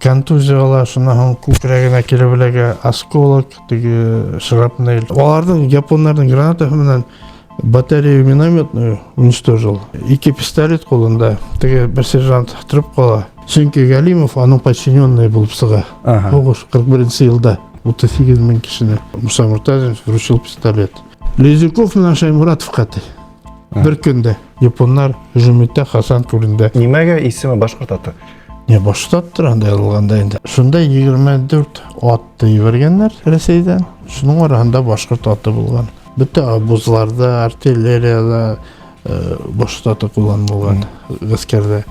Контузия ала, шуннан һуң күкрәгенә килеп эләгә осколок, теге шрапнель. Аларның, японнарның гранатасы менән батарею минометную уничтожил. Ике пистолет кулында, теге бер сержант торып кала. Чөнки Галимов аның подчиненный булып чыга. Сугыш 41 елда 38 мең кешене Муса Муртазин вручил пистолет. Лизюков менән Шаймуратовка ди. Бер көндә японнар һөҗүм итә Хасан күлендә. Нимәгә исеме башкорт аты? Не башкорт аттыр анда язылганда инде. Шунда 24 атты җибәргәннәр Рәсәйдән. Шуның арасында башкорт аты булган. Бөтә обозларда, артиллериядә башкорт аты кулланылган гаскәрдә.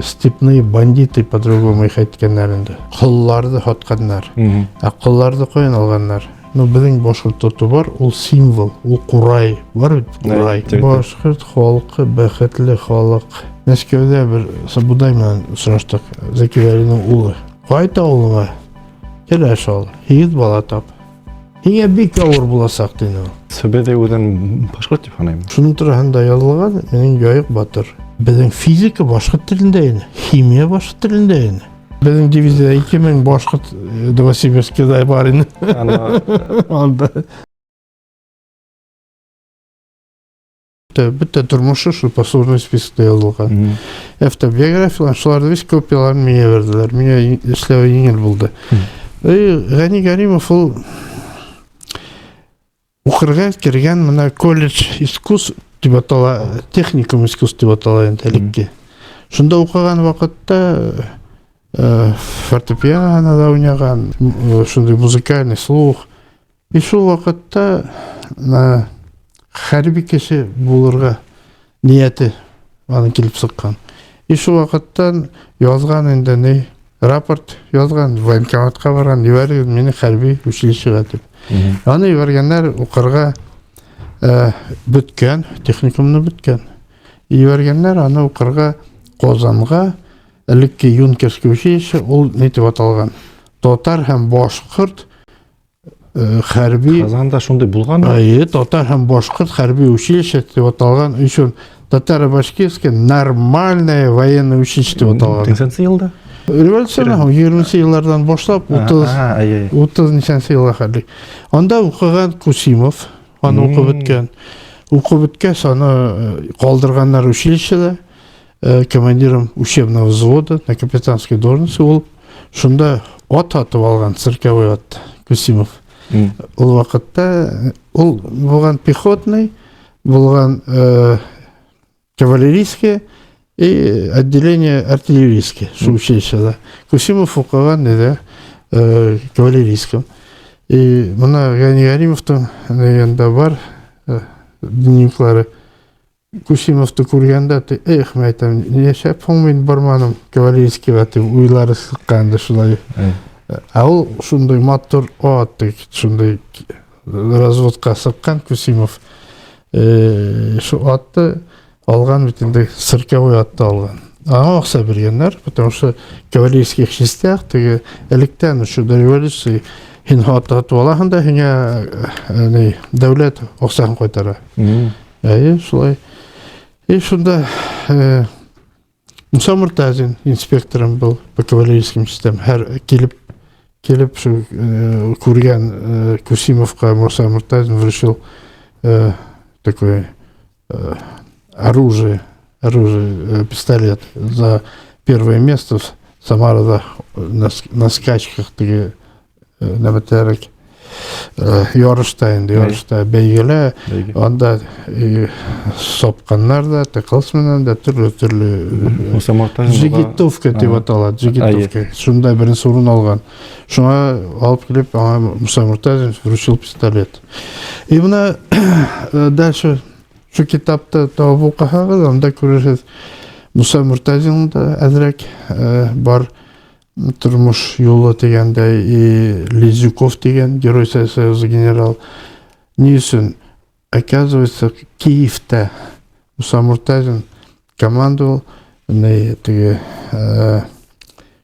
Степные бандиты по-другому их әйткәннәр инде. Колларны һатканнар. Ә колларны каян алганнар? Ну, безнең башкорт аты бар, ул символ, ул курай. Бар бит курай. Башкорт халкы бәхетле халык. Мәскәүдә бер Сабудай белән очраштык. Зәки Вәлинең улы. Кайт авылыңа. Кәләш ал, һигез бала тап. Һиңә бик авыр булачак, диде ул. Сөбәдәй үзен башкорт дип саныйм. Шуның турында язылган, минем Яек батыр. Безнең физика башкорт телендә иде, химия башкорт телендә иде. Безнең дивизиядә 2000 башкорт Новосибирскида бар иде. Анда. Бөтә тормышы шул послужной спискта язылган. Автобиографиялар, шуларны весь копияларын миңа бирделәр. Миңа эшләве җиңел булды. И Гани Галимов ул укырга кергән менә колледж искусств дип атала, техникум искусств дип атала инде элекке. Шунда укыган вакытта фортепианода уйнаган, шундый музыкальный слух. И шул вакытта хәрби кеше булырга нияте аның килеп чыккан. И шул вакыттан язган инде ни рапорт язган, военкоматка барган, җибәрегез мине хәрби училищега дип. Аны җибәргәннәр укырга беткән, техникумны беткән. Җибәргәннәр аны укырга Казанга, элекке юнкерский училище, ул ни дип аталган? Татар һәм башкорт хәрби Казанда шундый булганмы? Әйе, татар һәм башкорт хәрби училище дип аталган өчен татаро-башкирское нормальное военное училище дип аталган. Ничәнче елда? Революциянең һәм 20 еллардан башлап 30 30 ничәнче елга хәтле. Анда укыган Кусимов, аны укып беткән. Укып беткәч, аны калдырганнар училищеда. Командиром учебного взвода на капитанской должности ул шунда ат атып алган, цирковой ат Кусимов. Ул вакытта ул булган пехотный, булган кавалерийский и отделение артиллерийский шул училищеда. Кусимов укыган иде кавалерийском. И мына Гани Галимовтың дигәндә бар дневниклары. Кусимовты күргәндә, эх, мен әйтәм, нишләп һуң мин бармадым кавалерийскийга дип уйлары чыккан инде шулай. Ә ул шундый матур ат, шундый разводка чыккан Кусимов. Шу атты алган бит инде, цирковой атты алган. Аңа акча биргәннәр, потому что кавалерийских частях теге электән еще до революции һин ат атып аласың да, һиңа ни дәүләт акчасын кайтара. Әйе, шулай. И шунда Муса Муртазин инспекторым был по кавалерийским частям. Һәр килеп килеп шу күргән Кусимовка Муса Муртазин вручил такое оружие, оружие, пистолет за первое место в Самарада на скачках теге нәмәтәрәк ярышта инде, ярышта бәйгелә, анда сапканнар да, тыкылс менән дә төрле төрле джигитовка дип атала, джигитовка. Шунда беренче урын алган. Шуңа алып килеп, аңа Муса Муртазин вручил пистолет. И менә дальше шу китапта табып укыһагыз, анда күрерсез, Муса Муртазинның да әзрәк бар тормыш юлы дигәндәй, и Лизюков дигән Герой Советского Союза генерал. Ни өчен? Оказывается, Киевта Муса Муртазин командовал теге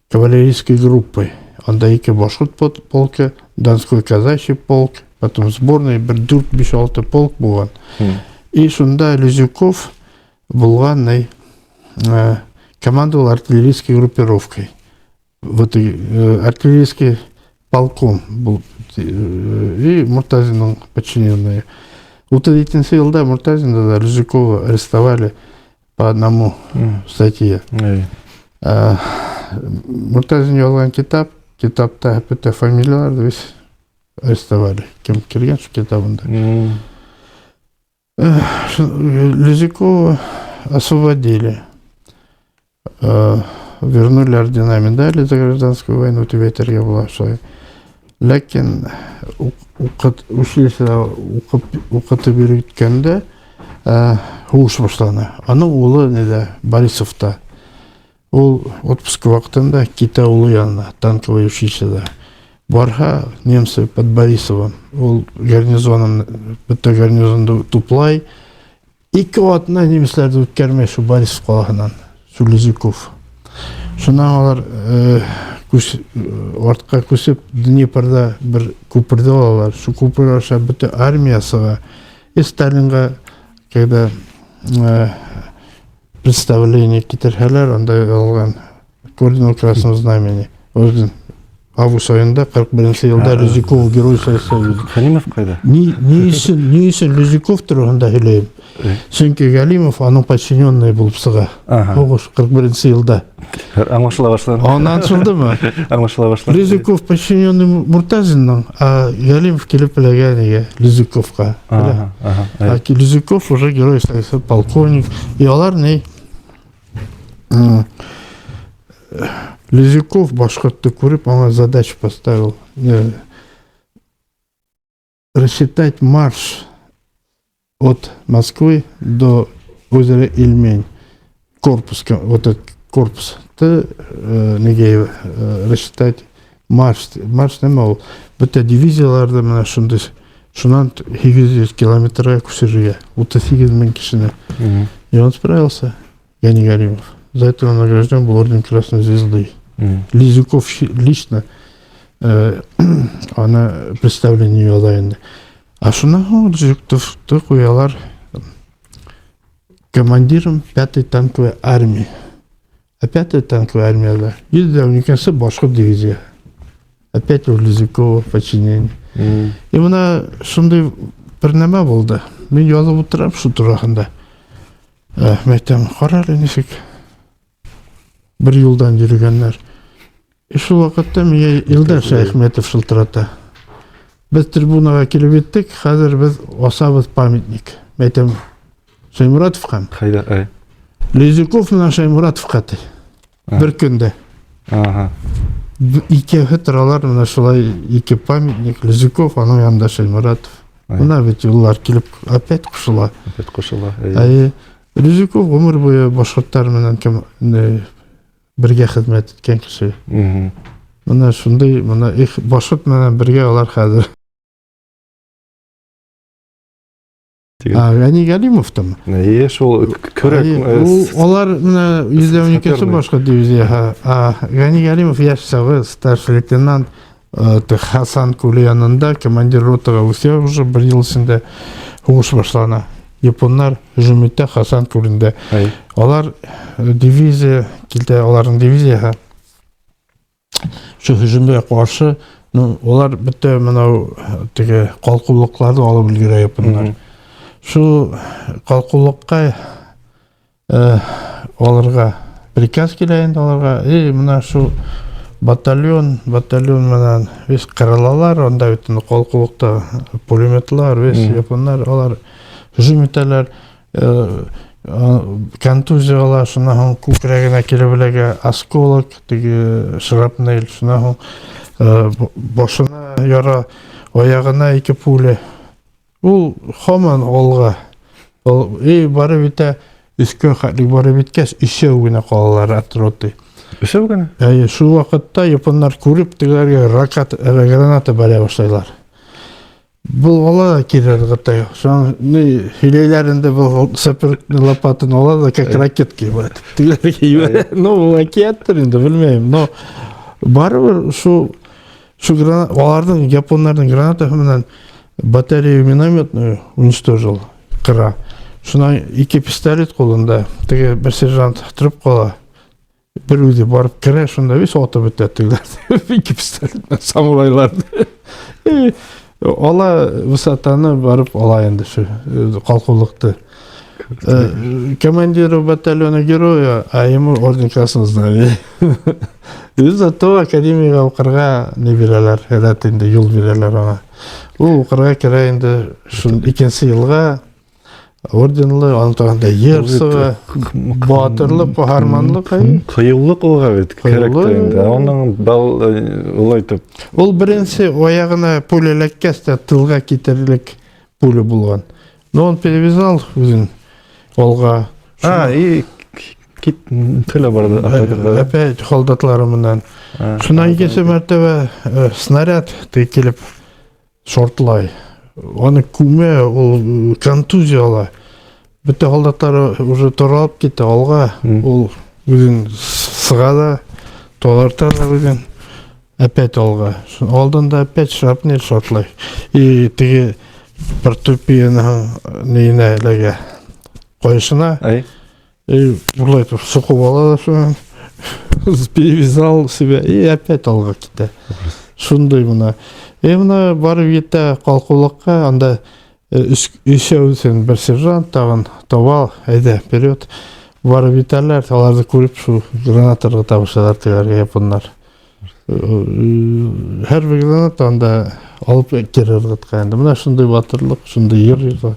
кавалерийской группой. Анда ике башкорт полкы, Донской казачий полк, потом сборный бер дүрт, биш, алты полк булган. И шунда Лизюков булган командовал артиллерийской группировкой. Вот артиллерийский полком был и Муртазиның подчиненные. 32 йылда Муртазина да Лизюкова арестовали по одному статье. Муртазин яҙған китап, китапта бөтә фамилияларҙы весь арестовали. Кем килгән шул китабында. Лизюкова освободили. Вернули ордена, медали за гражданскую войну, тип әйтергә була шулай. Ләкин училищеда уҡып уҡытып йөрөткәндә һуғыш башлана. Аның улы ниҙә, Борисовта. Ул отпуск ваҡытында китә улы янына, танковый училищеда. Барһа, немцы под Борисовым. Ул гарнизонын, бөтә гарнизонды туплай. 2 аҙна немецларҙы үткәрмәй шул Борисов ҡалаһынан, шул Лизюков. Шунан алар артҡа күсеп Днепрҙа бер күперҙе алалар. Шул күпер аша бөтә армия сыға. И Сталинға, когда представление китерһәләр, анда яҙылған к ордену Красного Знамени. Орден август айында 41 йылда Лизюков Герой Советского Союза. Галимов ҡайҙа? Ни өсөн Лизюков тураһында һөйләйем? Сөнки Галимов аның подчиненный булып сыға. Һуғыш 41 йылда. Аңлашыла башланы. Аңлашылдымы? Аңлашыла башланы. Лизюков подчиненный Муртазинның, а Галимов килеп эләгә нигә? Лизюковҡа. А Лизюков уже Герой Советского, полковник. И алар ни? Лизюков башҡортто күреп, аңа задачу поставил. Рассчитать марш от Москвы до озера Ильмень. Корпус, вот этот корпус. Ты, нигә, рассчитать марш. Марш нимә ул? Бөтә дивизияларҙы менә шундай, шунан 800 километрға күсерергә. 38 мең кешене. И он справился, Гани Галимов. За это он награжден был орден Красной Звезды. Лизюков лично ана представление яҙа инде. А шунан һуң Лизюковты ҡуялар командиром 5-й танковой армии. А 5-я танковая армияда 112-се башҡорт дивизия. Опять у Лизюкова подчинение. И бына шундай бер нәмә булды. Мин яҙып ултырам шул тураһында. Мин әйтәм, ҡара әле нисек бер юлдан йөрөгәндәр. И шул ваҡытта миңә Илдар Шәйхметов шылтырата. Беҙ трибунаға килеп еттек, хәҙер беҙ асабыҙ памятник. Мин әйтәм, Шәйморатовҡа. Ҡайҙа? Ай. Лизюков менән Шәйморатовҡа ти. Бер көндә. Икәүһе торалар, менә шулай ике памятник, Лизюков, аның янында Шәйморатов. Бына бит юллар килеп опять ҡушыла. Опять ҡушыла. Әй. Әйе. Лизюков ғүмер буйы башҡорттар менән кем, не, бергә хеҙмәт иткән кеше. Бына шундай, бына их башҡорт менән бергә алар хәҙер. Тигән. А, Гани Галимов там. Әйе, шул көрәк, Әйе, ул, алар менә 112-се саперный. башҡа дивизия. А Гани Галимов йәш сағы, старший лейтенант, Хасан күле янында командир ротаға үҫә, уже бер йыл эсендә һуғыш башлана. Японнар һөжүм итә Хасан күлендә. Алар дивизия килде, аларның дивизияһы шул һөжүмгә ҡаршы, ну, улар бөтә мынау теге ҡалҡыулыҡларҙы алып өлгөрә японнар. Шул ҡалҡыулыҡҡа алырға приказ килә инде аларға. Эй, мына шул батальон, батальон менән весь ҡырылалар, анда бит инде ҡалҡыулыҡта пулеметлар, весь японнар, алар һөжүм итәләр. Контузия ала, шунан һуң күкрәгенә килеп эләгә осколок, теге шрапнель, шунан һуң башына яра, аяғына ике пуля. Ул һаман алға. Ул, эй, барып етә, өҫкә хәтлек барып еткәс, өсәү генә ҡалалар от роты. Өсәү генә? Әйе, шул ваҡытта японнар күреп, тегеләргә граната бәрә башлайлар. Был ала да кире ырғыта. Шунан, ни, һөйләйләр инде, был сапер лопатын ала да, как ракетка ебәрә. Тегеләргә ебәрә. Ну, ул әкиәттер инде, белмәйем. Но барыбер шу аларҙың, японнарҙың гранатаһы менән батарею минометную уничтожил, ҡыра. Шунан ике пистолет ҡулында, теге бер сержант тороп ҡала. Бер үҙе барып керә шунда, весь атып бөтә тегеләрҙе. Ике пистолет менән самурайларҙы. Ала высотаны барып ала инде шу ҡалҡыулыҡты. Командиру батальона героя, а ему орден Красного Знамени. И зато академияға уҡырға ни бирәләр, рәт инде юл бирәләр аңа. Ул уҡырға керә инде шул икенсе йылға орденлы, аның тураһында йыр сыға, батырлыҡ, ҡаһарманлыҡ. Ҡыйыулыҡ уға бит кәрәк тә инде. Уның бал улай итеп. Ул беренсе аяғына пуля эләккәс тә тылға китерлек пуля булған. Но он перевязал үҙен алға. А, и кит теле барҙы. Опять һалдатлары менән. Шунан икенсе мәртәбә снаряд килеп шартлай. Аны күмә, ул контузия ала. Бөтә һалдатлары уже таралып китә алға. Ул үҙен сыға да, таларта да үҙен. Опять алға. Алдында опять шрапнель шартлай. И теге портупеяның нейенә эләгә. Ҡайышына. И бурлай итеп соҡоп ала да шунан. Перевязал себя и опять алға китә. Шундай бына. И бына барып етә ҡалҡыулыҡҡа, анда өсәү бер сержант тағын таба, әйҙә, вперед. Барып етәләр, аларҙы күреп шул граната ырғыта башлайҙар тегеләргә япондар. Һәр бер граната анда алып кире ырғытҡан инде. Бына шундай батырлыҡ, шундай йыр йырлаған.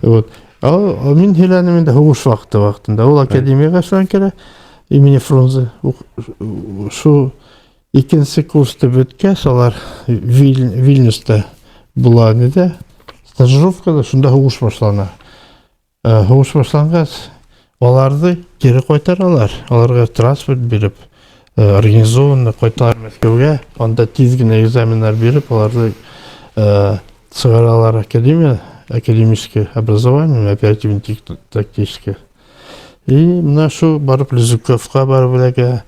Вот. Мин һөйләнем инде һуғыш ваҡыты ваҡытында. Ул академияға шунан керә, имени Фрунзе. Шу икенсе курсты бөткәс, алар Вильнюста була ниҙә, стажировкада, шунда һуғыш башлана. Һуғыш башланғас, аларҙы кире ҡайтаралар. Аларға транспорт биреп, организованно ҡайталар Мәскәүгә. Анда тиҙ генә экзамендар биреп, аларҙы сығаралар академия, академическое образование, оперативно-тактическое. И бына шу барып Лизюковҡа барып эләгә.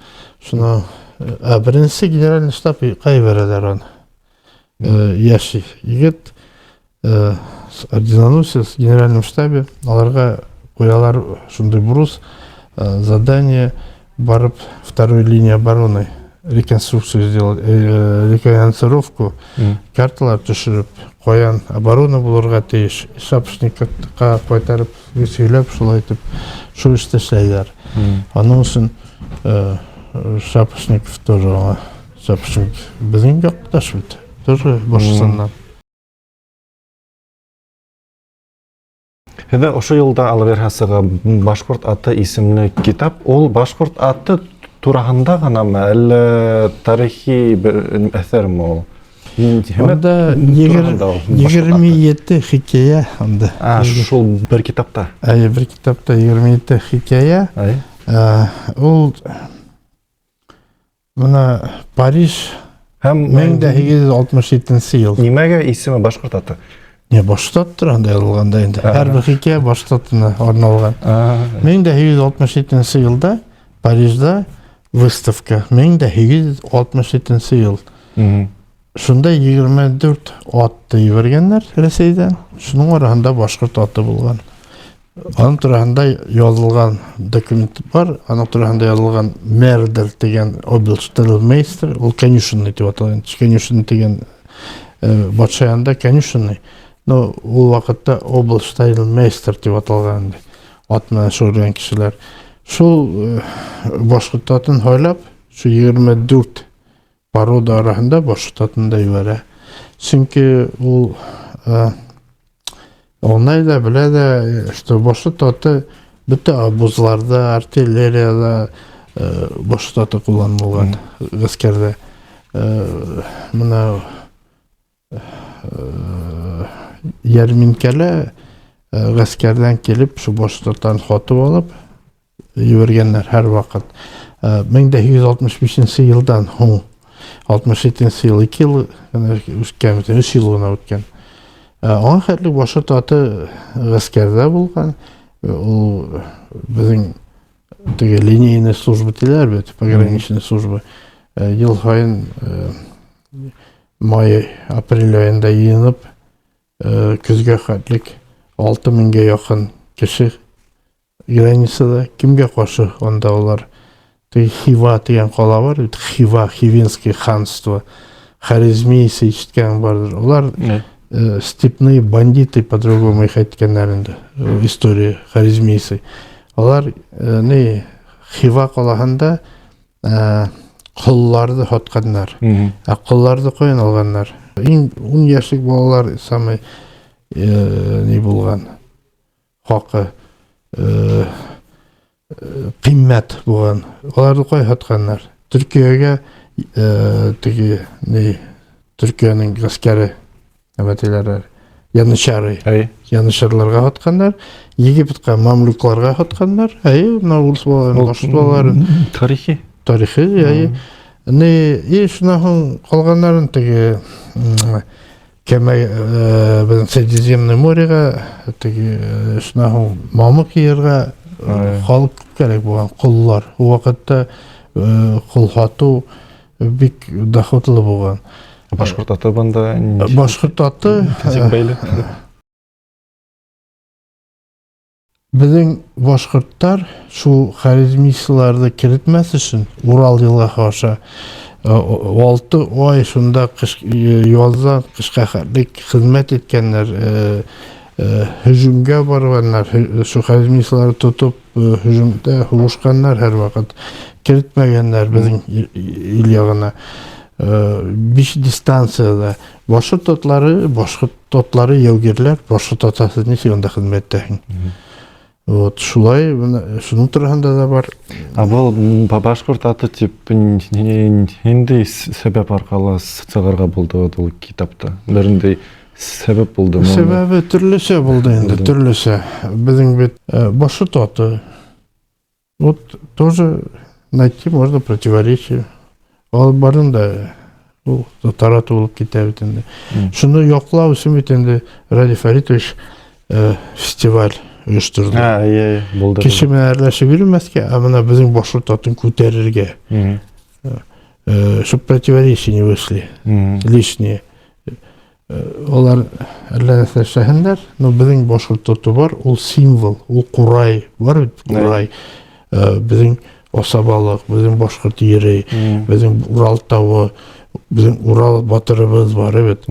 Шуны, беренсе генеральный штаб ебәрәләр аны. Йәш егет, орденоносец в генеральном штабе, аларға ҡуялар шундай брус, задание барып второй линии обороны реконструкцию сделать, рекогносцировку, карталар төшөрөп, ҡаян оборона булырға тейеш, Шапошниковҡа ҡайтарып һөйләп, шулай итеп шул эште эшләйҙәр. Аның өсөн Шапошников тоже аңа. Шапошников беҙҙең яҡташ бит, тоже Башҡортостандан. Һеҙҙә ошо йылда Алла сыға Башҡорт аты исемле китап. Ул башҡорт аты тураһында ғынамы, әллә тарихи бер әҫәрме ул? Унда 27 хикәйә унда. Шул бер китапта? Әйе, бер китапта 27 хикәйә. Ул бына Париж Һәм 1867 йыл. Нимәгә исеме Башҡорт аты? Не, башҡорт аты тураһында яҙылған да инде. Һәр бер хикәйә башҡорт атына арналған. 1867 йылда Парижда выставка. 1867 йыл. Шунда 24 атты ебәргәндәр Рәсәйҙән. Шуның араһында башҡорт аты булған. Аның тураһында яҙылған документ бар. Аның тураһында яҙылған Мердер тигән обершталмейстер, ул конюшенный тип аталған. Конюшенный тигән батша янында конюшенный. Но ул ваҡытта обершталмейстер тип аталған инде. Ат менән шөғөлләнгән кешеләр. Шул башҡорт атын һайлап, шу 24 порода араһында башҡорт атын да ебәрә. Сөнки ул аңлай да, белә дә, что башҡорт аты бөтә обозларҙа, артиллерияла башҡорт аты ҡулланылған ғәскәрҙә. Бына йәрминкәлә ғәскәрҙән килеп, шу башҡорт аттарын һатып алып ебәргәндәр һәр ваҡыт. 1865 йылдан һуң, 67 йыл, 2 йыл гына үткән, 3 йыл ғына үткән. Аңа хәтле башҡорт аты ғәскәрҙә булған. Ул беҙҙең теге линейный служба тиләр бит, пограничный служба. Йыл һайын май, апрель айында йыйынып, көҙгә хәтлек алты меңгә яҡын кеше границала. Кемгә ҡаршы анда улар? Теге Хива дигән ҡала бар бит, Хива, Хивинский ханство. Хорезмийцы ишеткән бардыр. Улар степные бандиты, по-другому их әйткәннәр инде, история хорезмийцы. Алар ни Хива ҡалаһында ҡолларҙы һатканнар. Ә ҡолларҙы ҡайҙан алғаннар? Иң 10 йәшлек балалар самый ни булған, хаҡы ҡиммәт булған. Аларҙы ҡайҙа һатҡаннар? Төркиәгә, теге ни Төркиәнең ғәскәре нәмә тиләр, янычары. Янычарларға һатҡаннар, Египетҡа мамлюкларға һатҡаннар. Әйе, бына урыҫ балаларын, башҡорт балаларын. Тарихи. Тарихи, әйе. Ни, и шунан һуң ҡалғаннарын теге кәмә беҙҙең Средиземное мореға, теге шунан һуң мамыҡ йыйырға халыҡ күп кәрәк булған, ҡоллар. Ул ваҡытта ҡол һатыу бик доходлы булған. Башҡорт аты бында Башҡорт аты нисек бәйле? Беҙҙең башҡорттар шул хорезмийцыларҙы керетмәҫ өсөн Урал йылғаһы аша 6 ай шунда ҡыш, яҙҙан ҡышҡа хәтлек хеҙмәт иткәндәр, һөжүмгә барғандар, шул хорезмийцыларҙы тотоп, һөжүмдә һуғышҡандар һәр ваҡыт, керетмәгәндәр беҙҙең ил яғына. 5 дистанцияда башҡорт атлары, башҡорт атлары яугирләр, башҡорт атаһы нисек унда хеҙмәттәһең? Вот шулай, бына шуның тураһында ла бар. Ә был башҡорт аты тип ниндәй сәбәп арҡала сығырға булды ул китапта? Берендәй сәбәп булдымы? Сәбәбе төрлөсә булды инде, төрлөсә. Беҙҙең бит башҡорт аты. Вот тоже найти можно противоречие. Алып барҙым да, ул таратыу булып китә бит инде. Шуны яҡлау өсөн бит инде Радий Фаритович фестиваль ойошторҙо. Әйе, булды. Кеше менән әрләшеп йөрөмәҫкә, ә бына беҙҙең башҡорт атын күтәрергә. Чтоб противоречия не вышли, лишние. Улар әллә нәрсә эшләһендәр, но беҙҙең башҡорт аты бар, ул символ, ул ҡурай, бар бит ҡурай. Беҙҙең асабалыҡ, беҙҙең башҡорт ере, беҙҙең Урал тауы, беҙҙең Урал батырыбыҙ бар, бит.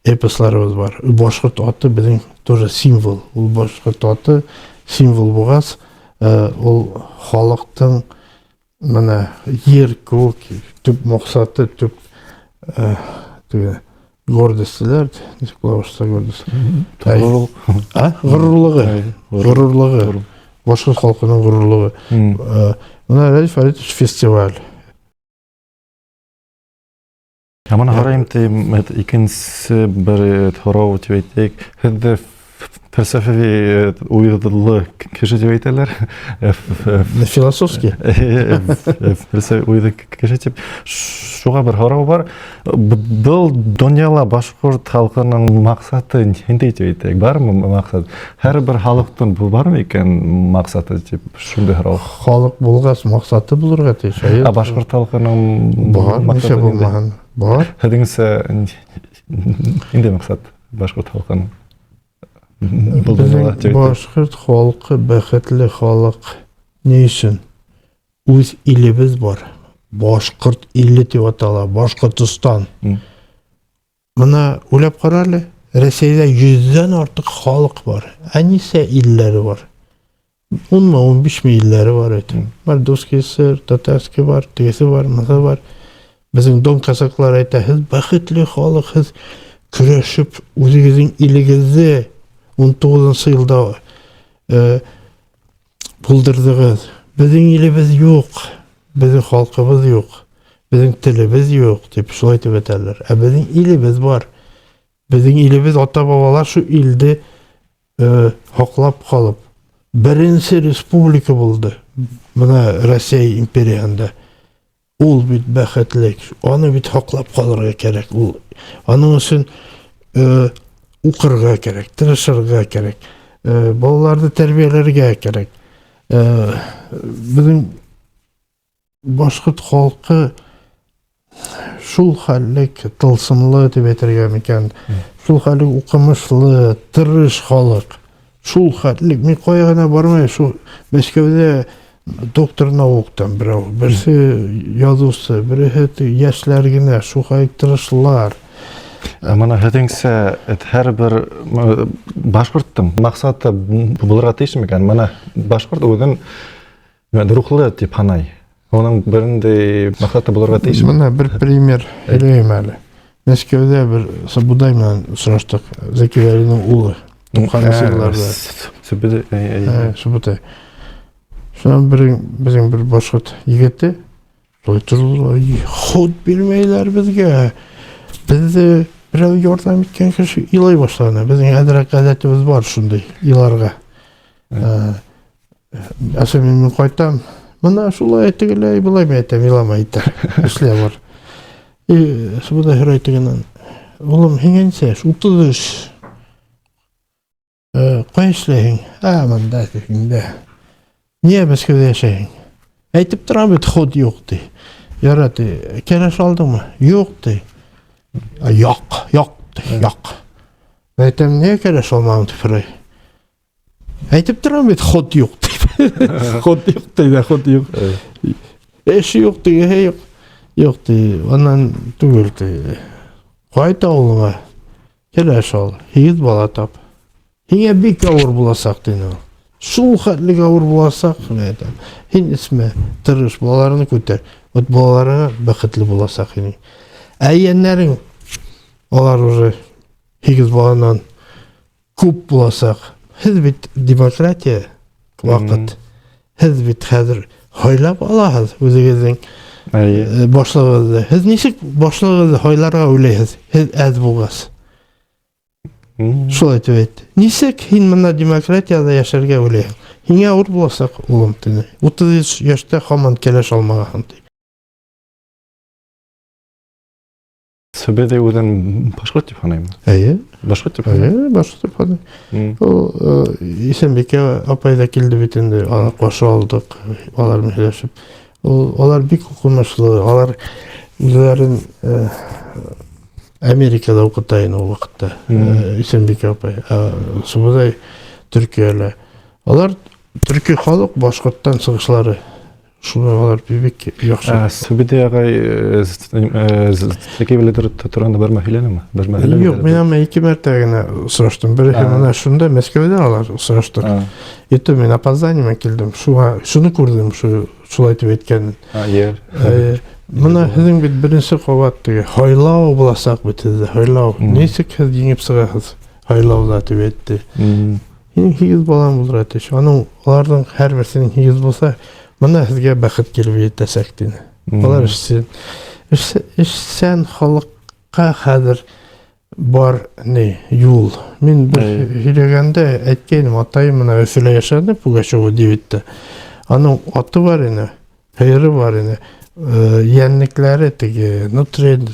Эпосларыбыҙ бар. Башҡорт аты беҙҙең тоже символ. Ул башҡорт аты символ булғас, ул халыҡтың бына ер кеүек төп маҡсаты, төп теге гордостьләр, нисек була башҡортса гордость? Ғорурлыҡ. А? Ғорурлығы. Ғорурлығы. Башҡорт халҡының ғорурлығы. Бына Радий Фаритович фестиваль. Ә бына һорайым тием, икенсе бер һорау тип әйтәйек. Һеҙҙе фәлсәфәви уйлы кеше тип әйтәләр. Философский? Фәлсәфәви уйлы кеше тип. Шуға бер һорау бар. Был донъяла башҡорт халҡының маҡсаты ниндәй тип әйтәйек? Бармы маҡсат? Һәр бер халыҡтың бармы икән маҡсаты тип шундай һорау. Халыҡ булғас маҡсаты булырға тейеш. Ә башҡорт халҡының Бар, маҡсаты нисә ниндәй? булмаһын? Бар. Һеҙҙеңсә ниндәй маҡсат башҡорт халҡының? Был Беҙҙең донъяла тип әйтәйек. башҡорт халҡы бәхетле халыҡ. Ни өсөн? Үҙ илебеҙ бар. Башҡорт иле тип атала, Башҡортостан. Бына уйлап ҡара әле, Рәсәйҙә 100-дән артыҡ халыҡ бар. Ә нисә илдәре бар? 10-мы, 15-ме илдәре бар бит. Мордовский ССР, татарский бар, тегесе бар, мыһы бар. Беҙҙең дон казаклар әйтә, һеҙ бәхетле халыҡ, һеҙ көрәшеп үҙегеҙҙең илегеҙҙе ун туғыҙынсы йылда булдырҙығыҙ. Беҙҙең илебеҙ юҡ, беҙҙең халҡыбыҙ юҡ, беҙҙең телебеҙ юҡ, тип шулай тип әйтәләр. Ә беҙҙең илебеҙ бар. Беҙҙең илебеҙ, ата-бабалар шул илде һаҡлап ҡалып, беренсе республика булды. Бына Рәсәй империяһында. Ул бит бәхетлек, аны бит һаҡлап ҡалырға кәрәк. Ул аның өсөн уҡырға кәрәк, тырышырға кәрәк, балаларҙы тәрбиәләргә кәрәк. Беҙҙең башҡорт халҡы шул хәллек тылсымлы тип әйтергә микән, шул хәллек уҡымышлы, тырыш халыҡ. Шул хәллек, мин ҡайға ғына бармай, шул Мәскәүҙә Доктор науктан берәү, берсе язучы, береһе яшьләр генә, шулай тырышлар. Ә мына һеҙҙеңсә һәр бер башҡорттоң маҡсаты булырға тейеш микән? Мына башҡорт үҙен рухлы тип һанай. Уның берендәй маҡсаты булырға тейеш. Мына бер пример һөйләйем әле. Мәскәүҙә бер Сабудай менән осраштыҡ. Зәки Вәлинең улы. 90 йылларҙа. Субутай. Субутай. Шунан бер беҙҙең бер башҡорт егете шулай торҙо, ход бирмәйләр беҙгә. Беҙҙе берәү ярҙам иткән кеше илай башланы. Беҙҙең әҙерәк ғәҙәтебеҙ бар шундай иларға. Әсә мин ҡайтам, мына шулай тегеләй былай мин әйтәм, илама әйтә. Эшлә бар. И Субудай һорай тегенән: "Улым, һиңә нисә йәш?" 33. Ҡайҙа эшләйһең? Ә, мында тегендә. Ниңә Мәскәүҙә йәшәйһең? Әйтеп торам бит, ход юҡ, ти. Ярай, ти. Кәләш алдыңмы? Юҡ, ти. Яҡ, яҡ, ти, яҡ. Әйтәм, ниңә кәләш алманың, тип һорай. Әйтеп торам бит, ход юҡ, ти. Ход юҡ, ти, дә, ход юҡ. Эше юҡ, тегеһе юҡ. Юҡ, ти, анан түгел, ти. Ҡайт ауылыңа, кәләш ал, 8 бала тап. Һиңә бик ауыр буласаҡ, тине ул. Шул хәтлек ауыр буласаҡ, мин әйтәм. Һин эсмә, тырыш, балаларыңны күтәр. Вот балаларыңа бәхетле буласаҡ һинең. Ә ейәндәрең, алар уже 8 баланан күп буласаҡ. Һеҙ бит демократия ваҡыт. Һеҙ бит хәҙер һайлап алаһығыҙ үҙегеҙҙең башлығығыҙҙы. Һеҙ нисек башлығығыҙҙы һайларға уйлайһығыҙ? Һеҙ әҙ булғас. Шулай тип әйтте. Нисек һин мына демократияда йәшәргә уйлайһың? Һиңә ауыр буласаҡ, улым, тине. 33 йәштә һаман кәләш алмағанһың, ти. Сүбәҙәй үҙен башҡорт тип һанаймы? Эйе. Башҡорт тип һанай. Эйе, башҡорт тип һанай. Ул Иҫәнбикә апай ҙа килде бит инде, аны ҡаршы алдыҡ, алар менән һөйләшеп. Ул алар бик уҡымышлы, алар үҙҙәрен Америкала уҡыта ине ул ваҡытта. Иҫәнбикә апай, Сүбәҙәй Төркиәлә. Алар төрки халыҡ, башҡорттан сығышлары. Шуны алар бик яҡшы. Сүбәҙәй ағай Зәки Вәли тураһында бармы һөйләнеме? Бармы һөйләнеме? Юҡ, мин аны 2 мәртәбә генә осраштым. Береһе мына шунда Мәскәүҙә алар осраштыҡ. Ете мин опоздание менән килдем. Шуға шуны күрҙем, шулай тип әйткәнен. Мына һеҙҙең бит беренсе ҡабат теге һайлау буласаҡ бит һеҙҙә, һайлау. Нисек һеҙ еңеп сығаһығыҙ һайлауҙа тип әйтте. Һинең 8 балаң булыр әтеш. Аның уларҙың һәр береһенең 8 булса, мына һеҙгә бәхет килеп етәсәк тине. Улар эшсән халыҡҡа хәҙер бар ни юл. Мин бер һөйләгәндә әйткәйнем, атайым мына Өфөлә йәшәне, Пугачева 9-тә. Аның аты бар ине, һыйыры бар ине. Йәнлекләре теге, нутрин,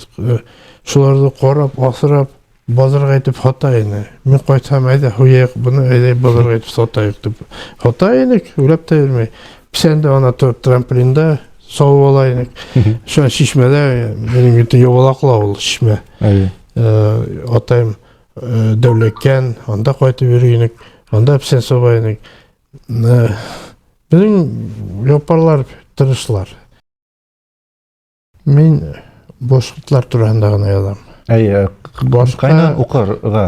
шуларҙы ҡарап, аҫрап, баҙарға итеп һата ине. Мин ҡайтһам, әйҙә һуяйыҡ быны, әйҙә баҙарға итеп һатайыҡ тип. Һата инек, уйлап та йөрөмәй. Песәнде ана трамплинда сауып ала инек. Шунан шишмәлә, минең бит ябалаҡла ул шишмә. Атайым Дәүләкән, анда ҡайтып йөрөй инек, анда песән саба инек. Беҙҙең япарлар тырышлар. Мин башҡортлар тураһында ғына яҙам. Әйе, Башҡа ҡайнан уҡырға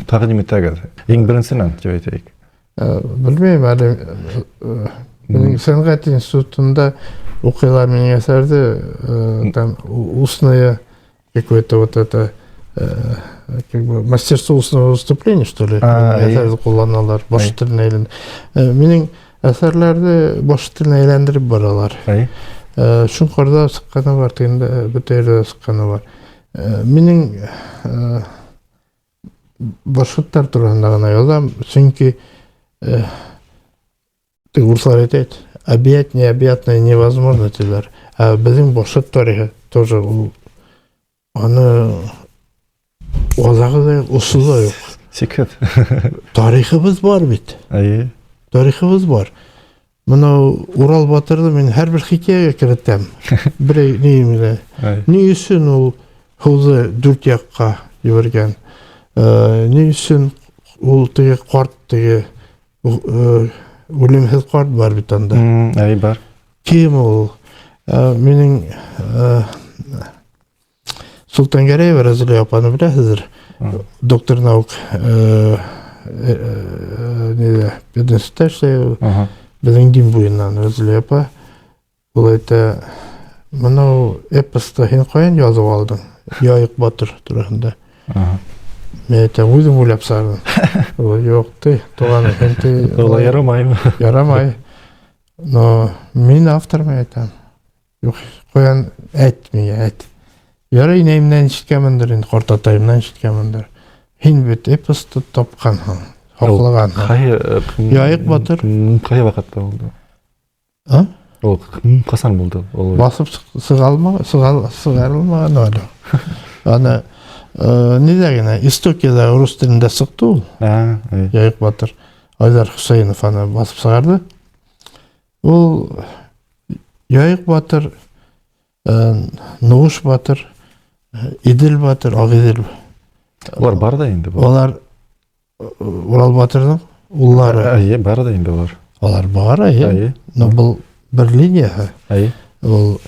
тәҡдим итәгеҙ? Иң беренсенән тип әйтәйек. Белмәйем әле. Минең сәнғәт институтында уҡыйлар минең әҫәрҙе, там устное какое-то вот это, как бы мастерство устного выступления, что ли, әҫәрҙе ҡулланалар, башҡорт теленә әйлән. Минең әҫәрләрҙе башҡорт теленә әйләндереп баралар. Шоңҡарҙа сыҡҡаны бар, тегендә бөтә ерҙә сыҡҡаны бар. Минең башҡорттар тураһында ғына яҙам, сөнки теге урыҫлар әйтә, объять необъятное невозможно тиләр. Ә беҙҙең башҡорт тарихы тоже ул аны аҙағы ла юҡ, осо ла юҡ. Сикһеҙ. Тарихыбыҙ бар бит. Тарихыбыҙ бар. Мына Урал батырҙы мин һәр бер хикәйәгә керетәм. Берәй ни менән. Ни өсөн ул һыуҙы дүрт яҡҡа ебәргән? Ни өсөн ул теге ҡарт теге, Үлемһеҙ ҡарт бар бит анда. Әй, бар. Кем ул? Минең Солтангәрәева Рәзилә апаны беләһеҙҙер. Доктор наук ниҙә пединститутта эшләй. Беҙҙең Дим буйынан Рәзилә апа. Ул әйтә, мынау эпосты һин ҡайҙан яҙып алдың? Яйыҡ батыр тураһында. Мин әйтәм, үҙем уйлап сығарҙым. Ул, юҡ, ти, туғаным, һин ти. Улай ярамай. Ярамай. Но мин автор, мин әйтәм. Юҡ, ҡайҙан әйт миңә, әйт. Ярай, инәйемдән ишеткәнмендер инде, ҡартатайымдан ишеткәнмендер. Һин бит эпосты тапҡанһың, һаҡлағанһың. Яйыҡ батыр. Ҡайһы ваҡытта булды? А? Ул ҡасан булды? Ул басып сығарылмаған әле. Аны ниҙә генә, Истокиҙа рус телендә сыҡты ул. Яйыҡ батыр. Айҙар Хөсәйенов аны басып сығарҙы. Ул Яйыҡ батыр, Нуғыш батыр, Иҙел батыр, Ағиҙел. Улар бар да инде. Улар Урал батырҙың уллары. Әйе, бар да инде улар. Алар бар, әйе. Әйе. Но был бер линияһы. Әйе. Ул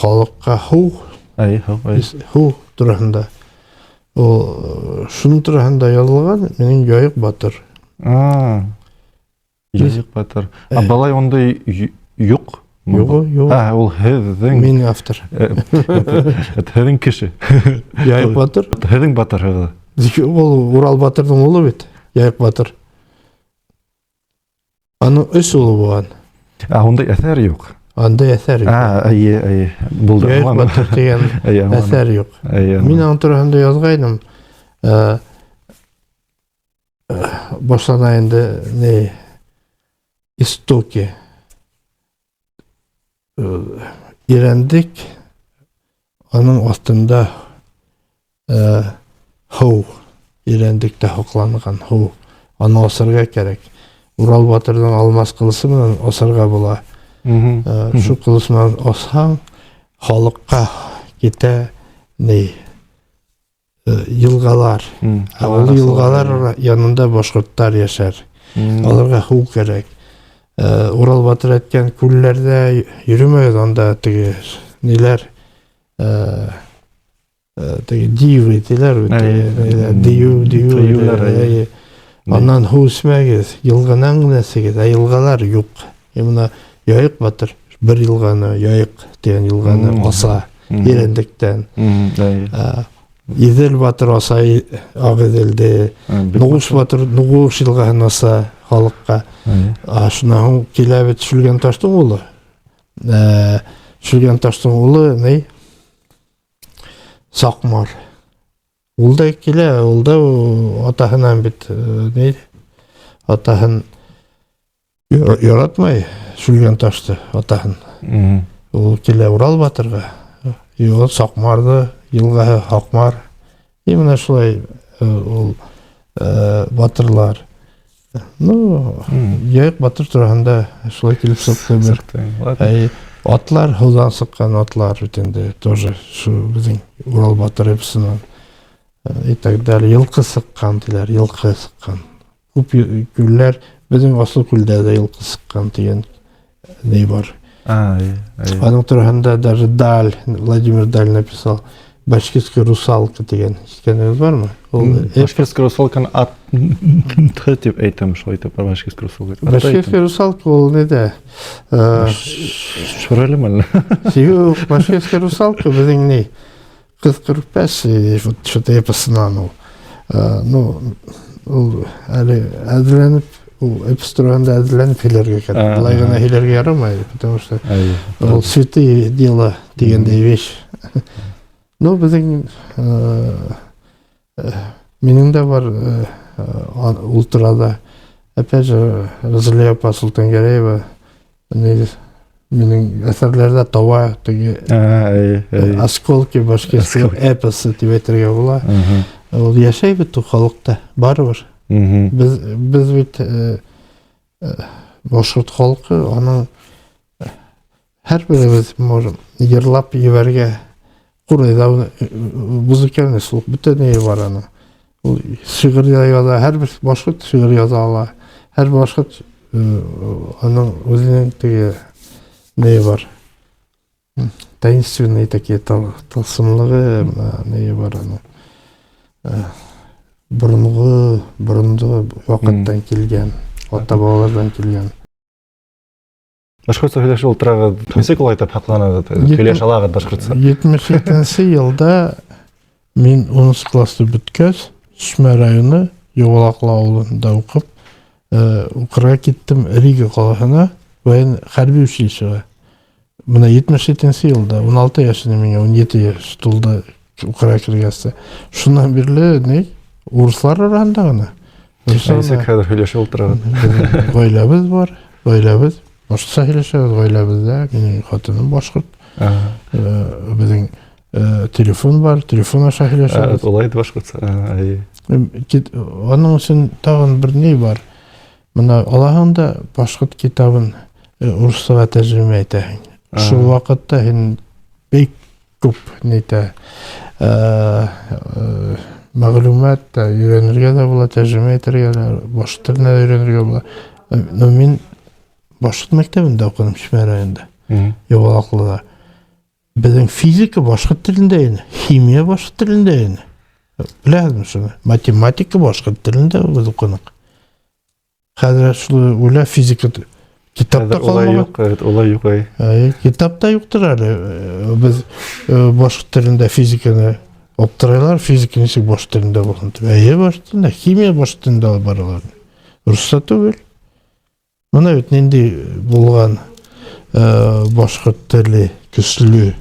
халыҡҡа һыу. Әйе, һыу, әйе. Һыу тураһында. Ул шуның тураһында яҙылған минең Яйыҡ батыр. Яйыҡ батыр. Ә былай ундай юҡ? Юҡ, юҡ. Ә, ул һеҙҙең. Мин автор. Һеҙҙең кеше. Яйыҡ батыр. Һеҙҙең батырһығыҙ. Ул Урал батырҙың улы бит, Яйыҡ батыр. Аның өс улы булған. Ә, ундай әҫәр юҡ. Андай әҫәр юҡ. Ә, әйе, әйе. Булды. Яйыҡ батыр тигән әҫәр юҡ. Мин аның тураһында яҙғайным. Башлана инде ни истоки. Ирәндек, аның аҫтында һыу, Ирәндектә һаҡланған һыу. Аны асырға кәрәк. Урал батырҙың алмас ҡылысы менән асырға була. Шул ҡылыс менән асһаң, халыҡҡа китә ни йылғалар. Ә ул йылғалар янында башҡорттар йәшәр. Аларға һыу кәрәк. Урал батыр әйткән, күлләрҙә йөрөмәгеҙ, анда теге ниләр, теге дивы тиләр, дию, дию. Аннан һыу эсмәгеҙ, йылғанан ғына эсегеҙ, ә йылғалар юҡ. Бына Яйыҡ батыр бер йылғаны, Яйыҡ тигән йылғаны аса Ирәндектән. Иҙел батыр аса Ағиҙелде, Нуғыш батыр Нуғыш йылғаһын аса халыҡҡа. Шунан һуң килә бит Шүлгән таштың улы. Шүлгән таштың улы ни? Саҡмар. Ул да килә, ул да атаһынан бит ни? Атаһын яратмай Шүлгән ташты, атаһын. Ул килә Урал батырға. Ул Саҡмарҙы, йылғаһы Һаҡмар. И мына шулай ул батырлар. Ну, Яйыҡ батыр тураһында шулай килеп сыҡты бер. Әй, атлар, һыуҙан сыҡҡан атлар бит инде тоже шу беҙҙең Урал батыр эпосынан и так далее. Йылҡы сыҡҡан тиләр, йылҡы сыҡҡан. Күп күлләр, беҙҙең Аслы күлдә лә йылҡы сыҡҡан тигән ни бар. Аның тураһында даже Даль, Владимир Даль написал Башкирская русалка тигән. Ишеткәнегеҙ бармы? Ул Башкирская русалканы ат тип әйтәм, шулай итеп Башкирская русалка. Башкирская русалка ул ниҙә? Шүрәлеме әллә? Юҡ, Башкирская русалка беҙҙең ни? Ҡыҙ ҡырҡбәш, что-то эпосынан ул. Ну, ул әле әҙерләнеп, ул эпос тураһында әҙерләнеп һөйләргә кәрәк. Былай ғына һөйләргә ярамай, потому что ул святые дела тигәндәй вещь. Ну, беҙҙең минең дә бар ул турала. Опять же, Розалия апа Солтангәрәева минең әҫәрләрҙә таба теге осколки башкирского эпоса тип әйтергә була. Ул йәшәй бит ул халыҡта, барыбер. Беҙ бит башҡорт халҡы, аның һәр беребеҙ можем йырлап ебәргә. Ҡурайҙа музыкальный слух бөтә ни бар аның. Ул шиғыр ҙа яҙа, һәр бер башҡорт шиғыр яҙа ала, һәр башҡорт Аның үзенең теге не бар. Таинственные такие тылсымлыгы, не бар аның. Борынгы, борынгы вакыттан килгән, ата-бабалардан килгән. Башҡортса һөйләшеп ултырағыҙ, нисек улай итеп һаҡланығыҙ? Һөйләшә алағыҙ башҡортса? 77 йылда мин 10 классты бөткәс, Шишмә районы Йобалаҡлы ауылында уҡып, уҡырға киттем Рига ҡалаһына, воен хәрби училищеға. Бына 77 йылда, 16 йәш ине миңә, 17 йәш тулды уҡырға кергәс. Шунан бирле ни, урыҫлар араһында ғына. Нисек хәҙер һөйләшеп ултырағыҙ? Ғаиләбеҙ бар, ғаиләбеҙ башҡортса һөйләшәбеҙ ғаиләбеҙҙә, минең ҡатыным башҡорт. Беҙҙең телефон бар, телефон аша һөйләшәбеҙ. Улай ҙа башҡортса. Аның өсөн тағын бер ни бар. Бына алаһың да башҡорт китабын урыҫсаға тәржемә итәһең. Шул ваҡытта һин бик күп нитә мәғлүмәт тә өйрәнергә лә була, тәржемә итергә лә, башҡорт теленә лә өйрәнергә була. Но мин башҡорт мәктәбендә уҡыным Шишмә районында, Йобалаҡлыла. Беҙҙең физика башҡорт телендә ине, химия башҡорт телендә ине. Беләһеҙме шуны? Математика башҡорт телендә беҙ уҡыныҡ. Хәҙер шул уйла, физика китапта ҡалмаған. Юҡ, улай юҡ. Әй, китапта юҡтыр әле. Беҙ башҡорт телендә физиканы аптырайлар, физика нисек башҡорт телендә булһын тип. Әйе, башҡорт телендә, химия башҡорт телендә алып баралар. Русса түгел. Бына бит ниндәй булған башҡорт теле көслө.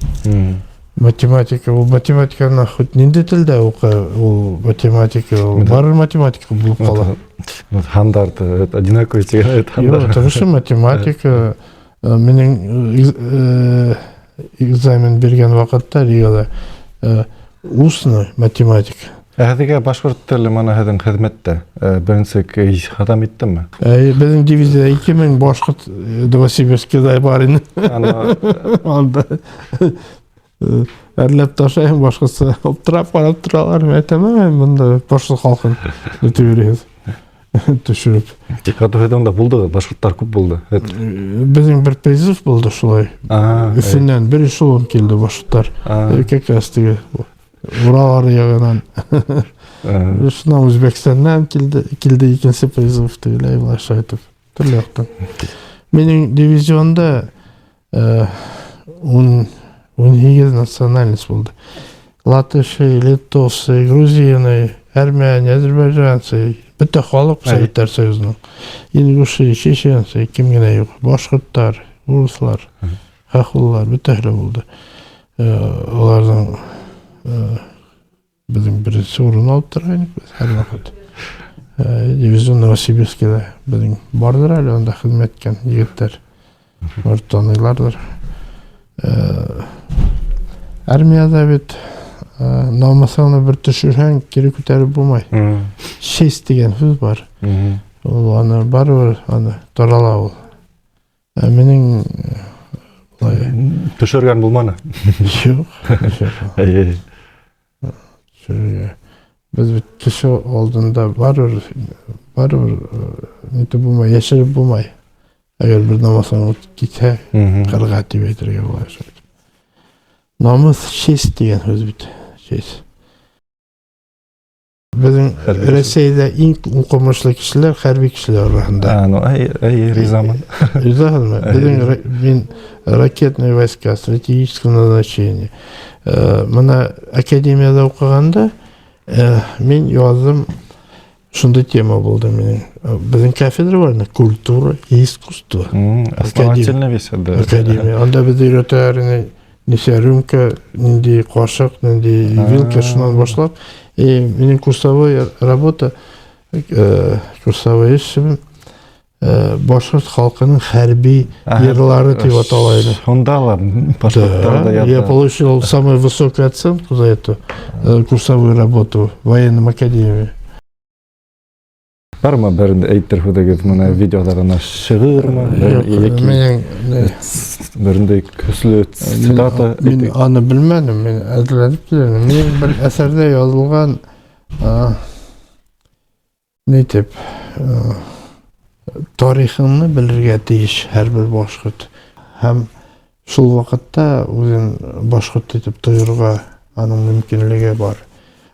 Математика, ул математиканы хоть ниндәй телдә уҡы, ул математика, ул барыбер математика булып ҡала. Һандар одинаковый тигән һандар. Юҡ, тырышы математика. Минең экзамен биргән ваҡытта Ригала устный математика. Ә һеҙгә башҡорт теле мына һеҙҙең хеҙмәттә беренсе ярҙам иттеме? Беҙҙең дивизияда 2000 башҡорт Новосибирскиҙа бар ине. Анда әрләп ташлайым башҡортса, аптырап ҡарап торалар. Мин әйтәм, бында башҡорт халҡын нитеп йөрөйһөгөҙ, төшөрөп. Хатта һеҙ унда булдығыҙ, башҡорттар күп булды. Беҙҙең бер призыв булды шулай. Өфөнән бер эшелон килде башҡорттар. Как раз теге Урал аръяғынан. Шунан Үзбәкстаннан килде икенсе призыв тегеләй былай шулай итеп. Төрлө яҡтан. Минең дивизионда 18 национальность булды. Латыши, литовцы, грузины, армяне, азербайджанцы, бөтә халыҡ Советтар Союзының. Ингуши, чеченцы, кем генә юҡ, башҡорттар, урыҫлар, хохоллар, бөтәһе лә булды. Уларҙың беҙҙең беренсе урын алып тора инек беҙ һәр ваҡыт. Дивизион Новосибирскиҙа беҙҙең барҙыр әле унда хеҙмәт иткән егеттәр. Улар таныйларҙыр. Армияда бит намыҫыңны бер төшөрһәң, кире күтәреп булмай. Честь тигән һүҙ бар. Ул аны барыбер аны тарала ул. Ә минең былай төшөргән булманы. Юҡ. Төшөргә. Беҙ бит кеше алдында барыбер нитеп булмай, йәшереп булмай. Әгәр бер намыҫың китһә, ҡырға тип әйтергә була. Намыҫ честь тигән һүҙ бит. Честь. Беҙҙең Рәсәйҙә иң уҡымышлы кешеләр хәрби кешеләр араһында. Ну, әй, ризамын. Ризаһызмы? Беҙҙең мин ракетные войска, стратегического назначения. Бына академияда уҡығанда мин яҙҙым, шундай тема булды минең. Беҙҙең кафедра бар ине, культура и искусство. Основательно весь да. Академия. Анда беҙҙе өйрәтәләр ине, нисә рюмка, ниндәй ҡашыҡ, ниндәй вилка, шунан башлап. И минең курсовой работа, курсовой эшем башҡорт халҡының хәрби йырлары тип атала ине. Унда ла башҡорттар да. Я получил самую высокую оценку за эту курсовую работу в военном академии. Бармы бер әйтер һүҙегеҙ, мына видеоларына шиғырмы? Берендәй көслө цитата. Мин аны белмәнем, мин әҙерләнеп киләм. Минең бер әҫәрҙә яҙылған ни тип Тарихыңны белергә тейеш һәрбер башҡорт. Һәм шул ваҡытта үҙен башҡорт итеп тойорға аның мөмкинлеге бар.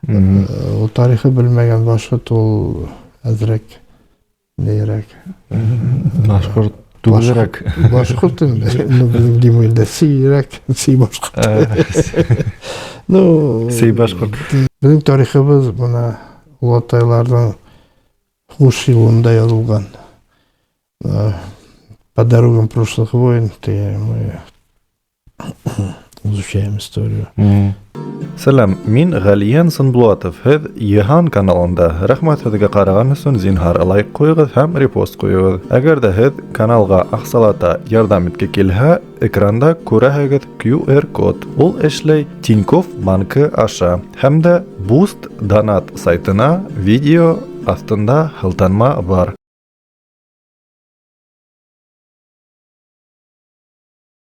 Ул тарихы белмәгән башҡорт ул әҙерәк нейерәк. Башҡорт түгелерәк. Башҡорт инде. Ну, беҙҙең димәгәндә сийерәк, сей башҡорт. Ну, Сей башҡорт. Беҙҙең тарихыбыҙ бына олатайларҙың һуғыш юлында яҙылған. По дорогам прошлых войн мы изучаем историю. Сәләм, мин Ғәлиән Сынбулатов. Һеҙ Йыһан каналында. Рәхмәт һеҙгә ҡараған өсөн, зинһар лайк ҡуйығыҙ һәм репост ҡуйығыҙ. Әгәр ҙә һеҙ каналға аҡсалата ярҙам итке килһә, экранда күрәһегеҙ QR код. Ул эшләй Тинькофф банкы аша. Һәм дә Boost Donat сайтына видео аҫтында һылтанма бар.